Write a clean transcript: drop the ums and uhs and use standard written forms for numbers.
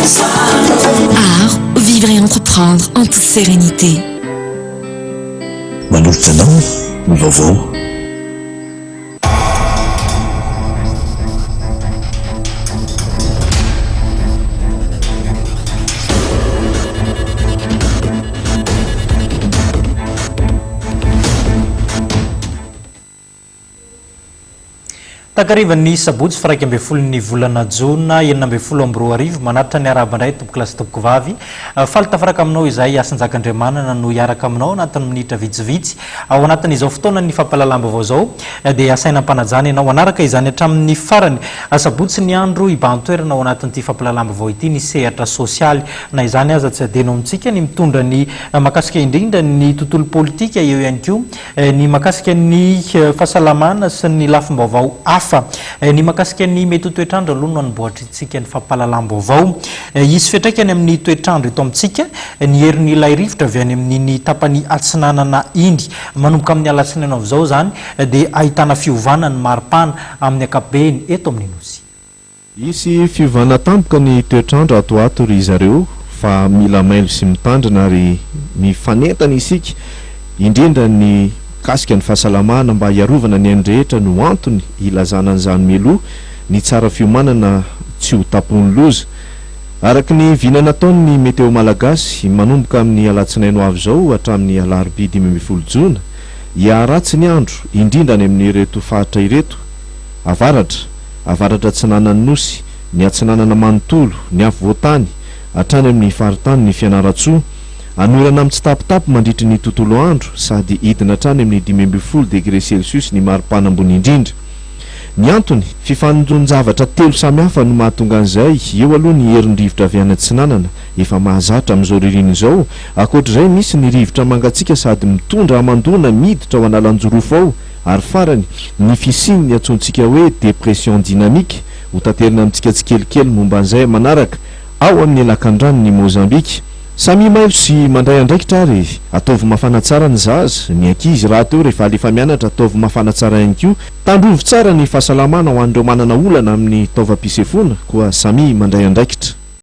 Art, vivre et entreprendre en toute sérénité. Manolotra anao ny vaovao. Takarivan'ny sabotsy faha 11 ny volana jona 2016, manatitra ny arahaba indray tompokolahy sy tompokovavy. Faly tafaraka aminao izahay Hasinjaka Andriamanana no hiaraka aminao anatin'ny minitra vitsivitsy. Ao anatin'izao fotoanan'ny fampahalalam-baovao izao dia asaina am-panajana ianao hanaraka izany hatramin'ny farany. Asabotsy ny andro hibahan-toerana ao anatin'ity fampahalalam-baovao ity ny sehatra sosialy. Na izany aza tsy adino amintsika ny mitondra ny mahakasika indrindra ny tontolo politika, eo ihany koa Ny mahakasika ny fahasalamana sy ny lafim-baovao hafa. Ny mahakasika ny mety ho toetr'andro aloha no hanombohantsika ny fampahalalam-baovao. Hisy fiantraikany amin'ny toetr'andro eto amintsika ny herin'ilay rivotra avy any amin'iny tapany atsinanana iny. Manomboka amin'ny alatsinainy ho avy izao izany dia ahitana fiovana ny maripana amin'ny ankapobeny eto amin'ny Nosy. Hisy fiovana tampoka ny toetr'andro ato ho ato ry zareo fa mila mailo sy mitandrina ary mifanentana isika indrindra ny mikasika ny fahasalamana mba hiarovana ny ainy rehetra no antony hilazana an'izany mialoha ny tsara fiomanana tsy ho tampon'ny loza. Araka ny vina nataon'ny Météo Malagasy, manomboka amin'ny alatsinainy ho avy izao hatramin'ny alarobia 15 jona, hihaharatsy ny andro, indrindra any amin'ireto faritra ireto, Avaratra, avaratra atsinanan'ny Nosy, ny atsinanana manontolo, ny afovoantany, hatrany amin'ny faritanin'i Fianarantsoa. Hanorana mitsitapitapy mandritry ny tontolo andro sady hidina hatrany amin'ny 15 degre celsius ny maripana ambony indrindra. Ny antony? Fifanonjon-javatra telo samy hafa no mahatonga an'izay, eo aloha ny herin'ny rivotra avy any atsinanana, efa mahazatra amin'izao ririnina izao, ankoatr'izay misy ny rivotra mangatsiaka sady mitondra hamandoana miditra ao Analanjirofo ao, Ary farany, ny fisian'ny antsointsika hoe dépression dynamique, ho taterina amintsika tsikelikely momba an'izay manaraka, ao amin'ny lakandranon'i Mozambika. Samia mailo sy mandray andraikitra ary e! Ataovy mafana tsara ny zaza, ny ankizy rahateo rehefa alefa mianatra ataovy mafana tsara ihany koa, tandrovy tsara ny fahasalamana ho an'ireo manana olana amin'ny taovam-pisefoana, koa samia mandray andraikitra.